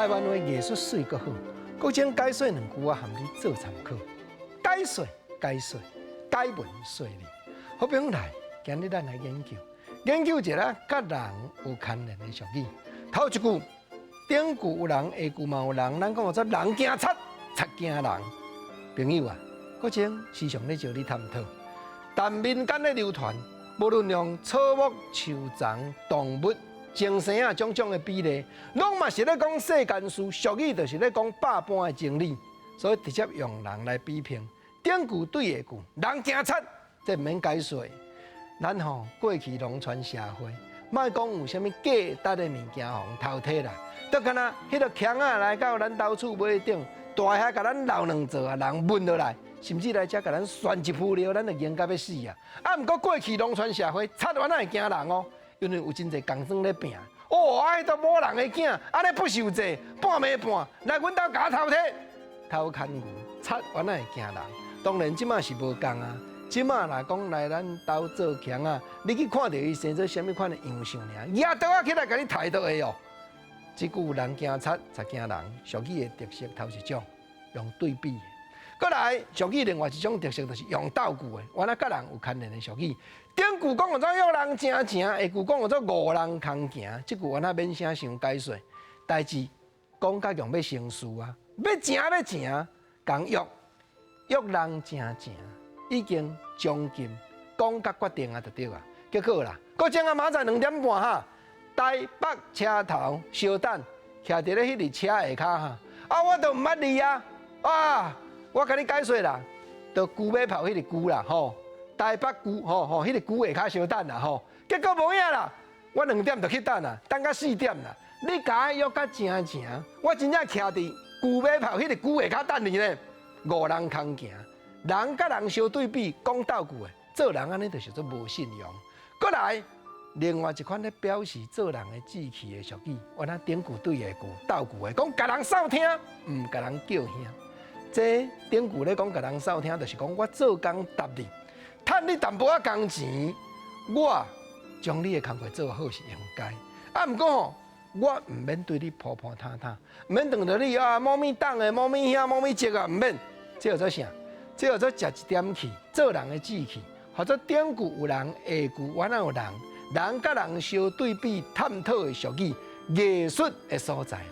台灣話藝術媠閣好，閣將解說兩句我含你做參考。解說解說解文說理，好朋友來，今日咱來研究研究一下佮人有牽連的俗語。頭一句，頂句有人，下句嘛有人，咱講做人驚賊，賊驚人。朋友啊，閣將時常咧招你探討，但民間咧流傳，無論用草木、樹叢、動物、精神啊，種種的比例，攏嘛是咧講世間事，俗語就是咧講百般的真理，所以直接用人來比拼。頂句對下句，人驚賊，這毋免解說。咱吼過去農村社會，莫講有啥物價值的物件予人偷提啦，就敢若彼个強仔來到咱兜厝尾頂，大廈共咱鬧兩座啊，人聞落來，甚至來遮共咱旋一浡尿，咱就驚甲欲死啊！啊，毋過過去農村社會，賊原來會驚人哦，因為有真濟仝耍咧拚。哦，啊，彼都某人的囝，按呢不受制，半暝半來阮兜共我偷提，偷牽牛，賊原來會驚人。當然，這馬是無仝啊。這馬若講來咱兜做強仔，你去看著伊生做啥物款的樣相爾，舉刀仔起來共你刣都會哦。這句人驚賊，賊驚人，俗語的特色頭一種用對比的。閣來，俗語另外一種特色就是用鬥句的，原來佮人有牽連的俗語。頂句講做約人成情，下句講做誤人空行，這句原來免啥想解說。代誌講甲強欲成事啊，欲成欲成，共約約人成情，已經將近講甲決定啊，就對啊。結果啦，閣前啊，明仔載2點半哈，台北車頭相等，徛佇咧彼个車下跤哈。啊，我都毋捌你啊，啊，我共你解說啦，就龜尾炮彼个龜啦吼，台北龜吼吼，彼个龜下跤相等啦吼。結果無影啦，我兩點就去等啦，等到4點啦。你共我約甲成成，我真正徛佇龜尾炮彼个龜下跤等你咧，誤人空行。人佮人相對比，講鬥句的，做人按呢就是做無信用。閣來，另外一款咧表示做人的志氣的俗語，原來頂句對下句鬥句的，講共人掃聽，毋共人叫兄。這頂句咧講共人掃聽，就是講我做工踏實，趁你淡薄仔工錢，我將你的工課做好是應該。啊，毋過吼，我毋免對你鋪鋪沓沓，毋免當著你啊，某物黨的、某物兄、某物叔啊，毋免。這叫做啥？這叫做食一點氣，做人的志氣。或者頂句有人，下句原來有人，人佮人相對比探討的俗語，藝術的所在啦。